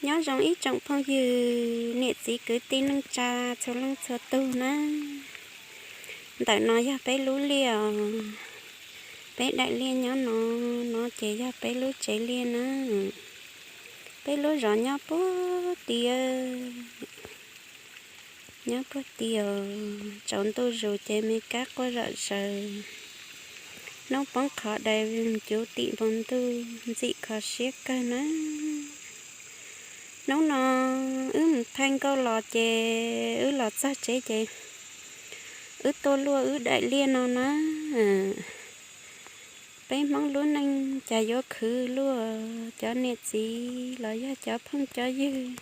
Nyob zoo ib tsoom phooj ywg niam txiv kwv tij neej tsa txhua leej txhua tug na. Ntawm no yog peb lub liaj os, peb daim liaj nyob no, no ces yog peb lub tsev liaj na. Peb lub zos nyob puag tid, nyob puag tid os, tsaus ntuj zus ces me kab quaj zom zaws. Hnub poob qho dais cuv tim npoo ntuj ntxim kho siab kawg na. Hnub no wb mus thaij nkauj los ces wb los txog tsev ces wb tuaj luaj wb daim liaj no na. Peb Hmoob lub neej cas yuav khwv luaj, cov niam txiv los yog cov phooj cov ywg,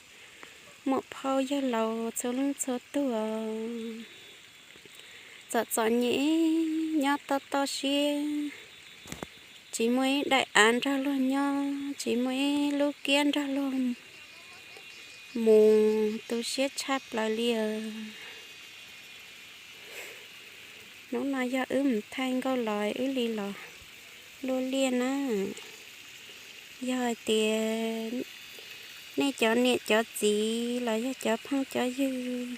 muam phauj yawg laus txhua leej txhua tug. Txom txom nyem, nyob toj toj siab, tsis muaj ib daim av nrog luag nyob, tsis muaj ib lub kiab nrog luag mus, tu siab tshaj plaws li os. Hnub no yog wb mus thaij nkauj los wb li los luaj liaj na. Yog hais tias nej cov niam cov txiv los yog cov phooj cov ywg,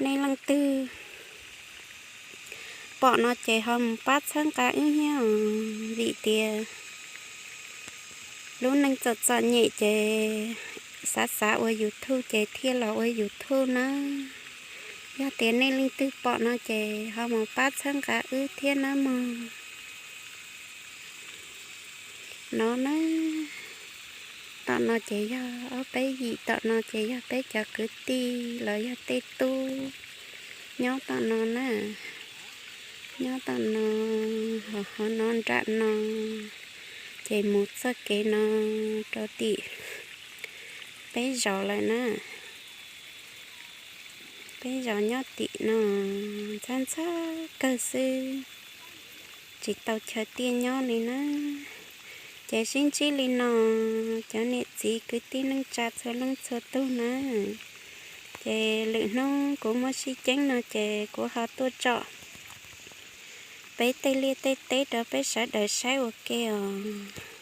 nej leej twg pom no ces ho mus pab txhawb nqa wb thiab os, vim tias lub neej txom txom nyem ces xav xav ua YouTube ces thiaj los ua YouTube na. Yog tias nej leej twg pom no ces ho mus pab txhawb nqa wb thiab nawb mog. No na, tom no ces yog ob peb yim, tom no ces yog peb cov kwv tij los yog tej tub nyob tom no na. Nyob tom no, ho hov no nram no, ces mus txoj kev no rau tim peb zos lawm na. Peb zos nyob tim no ntxhab ntxhab kawg xwb, tsis tau chaw tiaj nyob li na. Ces sib ntsib li no, cov niam txiv kwv tij neej tsa txhua leej txhua tug na. Ces lwm hnub kuv muaj sib ceeb no ces kuv ho tuaj tsom peb tej liaj tej teb rau peb sawv daws saib ua ke os.